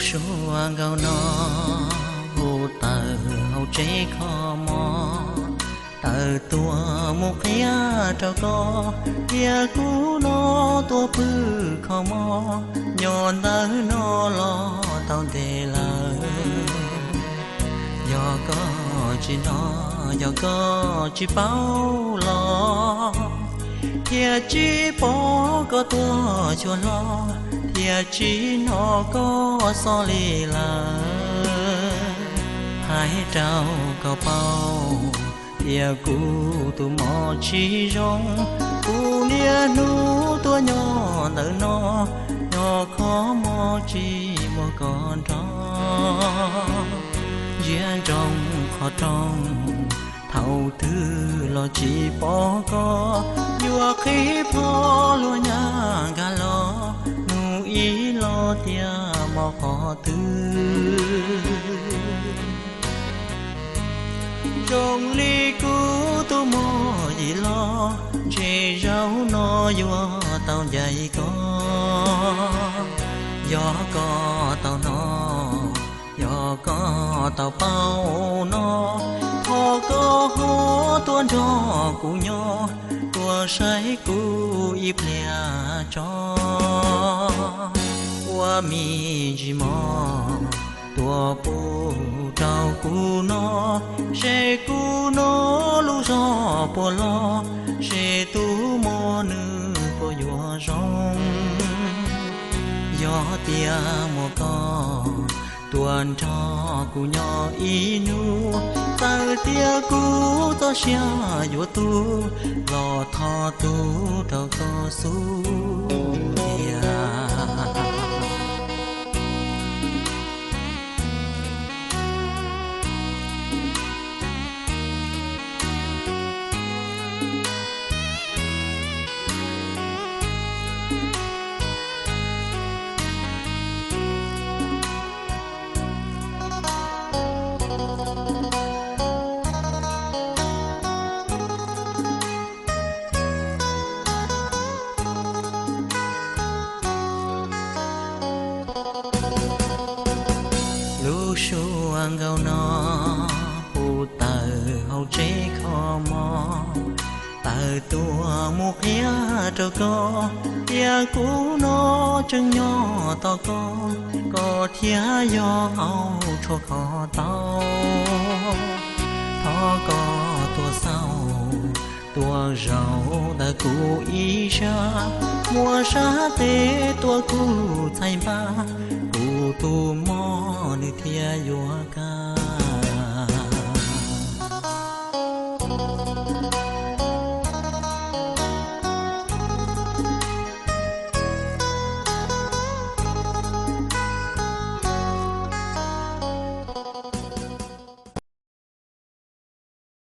Sua nkaus no hu tawm hauv tsev kho mob, tawm tuaj mus qhia rau koj, thiab kuv no tuaj pw kho mob, nyob ntawm no los tau ntev lawm. Yog koj tsis hnov, yog koj tsis paub los, thiaj tsis pom koj tuaj xyuas hlo, thiaj tsis hnov koj xov li lawm. Hais rau koj paub, tias kuv tus mob tsis zoo, kuv niaj hnub tuaj nyob ntawm no, nyob kho mob tsis muaj koj nrog. Ntsia ntsoov qhov rooj, thaum twg los tsis pom koj, yuav qhib plho luag nyab nkag los, hnub ib los tias mob qhov twg. Zoo li kuv tus muaj yim los, ntshe zaum no yuav tau ncaim koj. Yog koj tau hnov, yog koj tau paub no, thov koj ho tuaj nrog kuv nyob, tuaj saib kuv ib pliag tso. Ua me ntsis mov tuaj pub rau kuv no, seb kuv no lub zog puas loj, seb tus muam nws puas yuav zoo. Yog tias muaj koj tuaj nrog kuv nyob ib hnub, txawm tias kuv txoj sia yuav tu, los thov tu rau koj xub thiab. Lub sua nkaus no hu tawm hauv tsev kho mob, tawm tuaj mus qhia rau koj, tias kuv no tseem nyob tos koj, koj thiaj yog hauv tshuaj kho tau. Thov koj tuaj xauj, tuaj zaum ntawm kuv ib sab, muaj sab tes tuaj kuv txhais npab, kuv tus mob nws thiaj yuav kaj.